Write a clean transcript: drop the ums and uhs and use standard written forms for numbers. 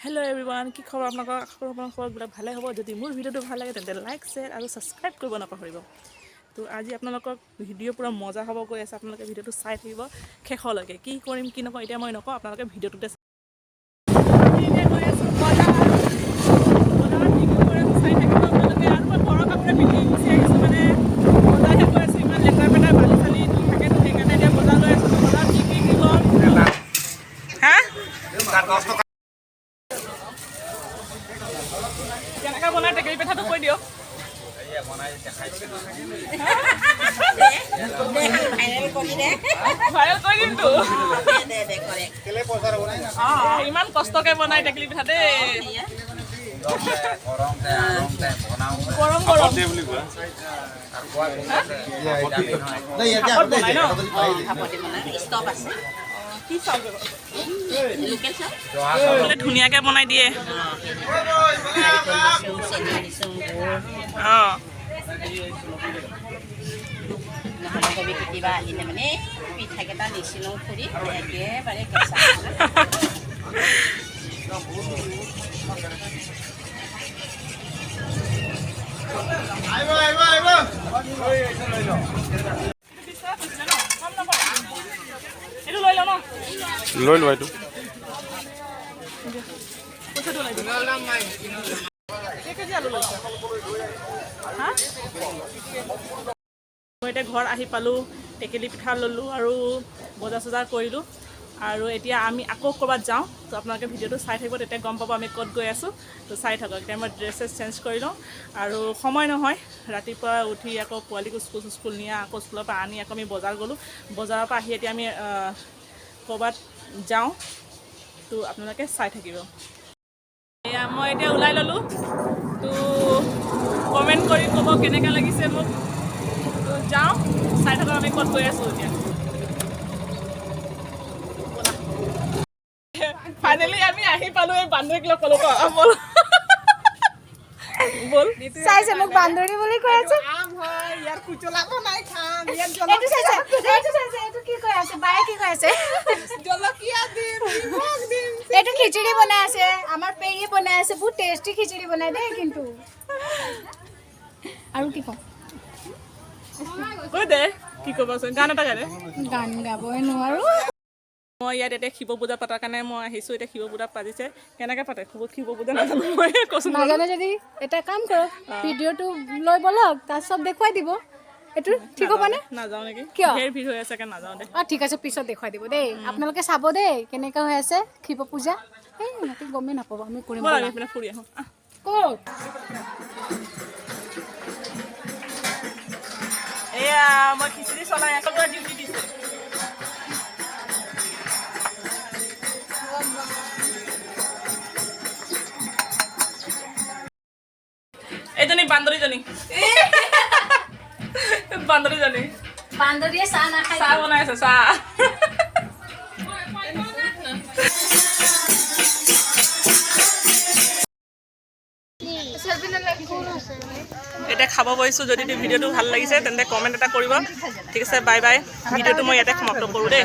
Hello' everyone, কি খবৰ আপোনালোকৰ? আশা কৰোঁ আপোনালোকৰ খবৰবিলাক ভালে হ'ব। যদি মোৰ ভিডিঅ'টো ভাল লাগে, তেন্তে লাইক, শ্বেয়াৰ আৰু ছাবস্ক্ৰাইব কৰিব নাপাহৰিব। তো আজি আপোনালোকক ভিডিঅ' পূৰা মজা হ'ব গৈ আছে। আপোনালোকে ভিডিঅ'টো চাই থাকিব শেষলৈকে। কি কৰিম, কি নকওঁ, এতিয়া মই নকওঁ, আপোনালোকে ভিডিঅ'টোতে। আমি এতিয়া গৈ আছোঁ বজাৰ। বজাৰত কি কি কৰি আছোঁ চাই থাকিব আপোনালোকে। আৰু মই ঘৰৰ কাপোৰে পিন্ধি গুচি আহিছোঁ, মানে বজাৰহে গৈ আছোঁ। ইমান লেতেৰা পেতেৰা, বালি চালি থাকেতো, সেইকাৰণে এতিয়া বজাৰ গৈ আছোঁ। বজাৰত কি কি কি ল'ম, হা, কেনেকৈ বনাই টেকেলি পিঠাটো কৈ দিয়ক। ভাইৰেল কৰি দে। ভাইৰেল কৰি দিমতো। দে দে দে কৰে। অঁ, ইমান কষ্টকে বনাই টেকেলি পিঠা দেই। গৰম গৰম ভাপত বনাই ন? ভাপতে বনাই, ষ্টভ আছে। কি চাউল? লোকেল চাউল। বোলে ধুনীয়াকৈ বনাই দিয়ে। নাৰিকল দিছোঁ, চেনি দিছোঁ, গুৰ। নহ'লে কবি, কেতিয়াবা আহিলে মানে পিঠাকেইটা নিছিলোঁ খুৰী, একেবাৰে কেঁচা। এইটো লৈ লওঁ ন? লৈ লোৱা এইটো। পইচাটো লাগিব। কেই কেজি আলু লৈছা, হা? মই এতিয়া ঘৰ আহি পালোঁ। টেকেলি পিঠা ল'লোঁ আৰু বজাৰ চজাৰ কৰিলোঁ আৰু এতিয়া আমি আকৌ ক'ৰবাত যাওঁ। তো আপোনালোকে ভিডিঅ'টো চাই থাকিব, তেতিয়া গম পাব আমি ক'ত গৈ আছোঁ। তো চাই থাকক। এতিয়া মই ড্ৰেছ চেছ চেঞ্জ কৰি লওঁ আৰু সময় নহয়। ৰাতিপুৱা উঠি আকৌ পোৱালিক স্কুল স্কুল নিয়া, আকৌ স্কুলৰ পৰা আনি আকৌ আমি বজাৰ গ'লোঁ। বজাৰৰ পৰা আহি এতিয়া আমি ক'ৰবাত যাওঁ। তো আপোনালোকে চাই থাকিব। এয়া মই এতিয়া ওলাই ল'লোঁ। তো কমেণ্ট কৰি ক'ব কেনেকুৱা লাগিছে মোক। তো যাওঁ, চাই থাকক আমি ক'ত গৈ আছোঁ এতিয়া। ফাইনেলি আমি আহি পালোঁ। এই বান্ধৱীক লগ পালোঁ। ক, ব'ল ব'ল। চাইছে, মোক বান্দৰী বুলি কৈ আছে। ইয়াৰ কুচলা বনাই খাম ইয়াত। এইটো চাইছে, এইটো চাইছে, এইটো কি কৈ আছে বায়ে, কি কৈ আছে? জলকীয়া দিম, নিমখ দিম। এইটো খিচিৰি বনাই আছে, আমাৰ পেহীয়ে বনাই আছে। বহুত টেষ্টি খিচিৰি বনাই দেই কিন্তু। আৰু কি কওঁ? কৈ দে, কি ক'বচোন, গান এটা গাই দে। গান গাবই নোৱাৰো। মই ইয়াত এতিয়া শিৱ পূজা পতাৰ কাৰণে মই আহিছোঁ। এতিয়া শিৱ পূজা পাতিছে। কেনেকৈ পাতে শিৱ শিৱ পূজা নাজানো মই, কচোন বাৰু। নাজানে যদি এটা কাম কৰক, ভিডিঅ'টো লৈ বলক, তাত চব দেখুৱাই দিব। এইটো ঠিক হ'বনে? নাযাওঁ নেকি। কিয়? ঢেৰ ভিৰ হৈ আছে, কাৰণে নাযাওঁ দে। অঁ, ঠিক আছে, পিছত দেখুৱাই দিব দেই। আপোনালোকে চাব দেই কেনেকুৱা হৈ আছে শিৱ পূজা। এই সিহঁতি গমেই নাপাব আমি কৰিম। ব'ল, আমি ব'লা। এইপিনে ফুৰি আহোঁ, আহ। ক'ত? এয়া মই খিচিৰি চলাই আছোঁ, পুৰা ডিউটি দিছে। এইজনী বান্দৰীজনী, বান্দৰীজনী। বান্দৰীয়ে চাহ নাখায়। চাহ বনাই আছে, চাহ। এতিয়া খাব বহিছোঁ। যদি ভিডিঅ'টো ভাল লাগিছে, তেন্তে কমেণ্ট এটা কৰিব। ঠিক আছে, বাই বাই। ভিডিঅ'টো মই ইয়াতে সমাপ্ত কৰোঁ দেই।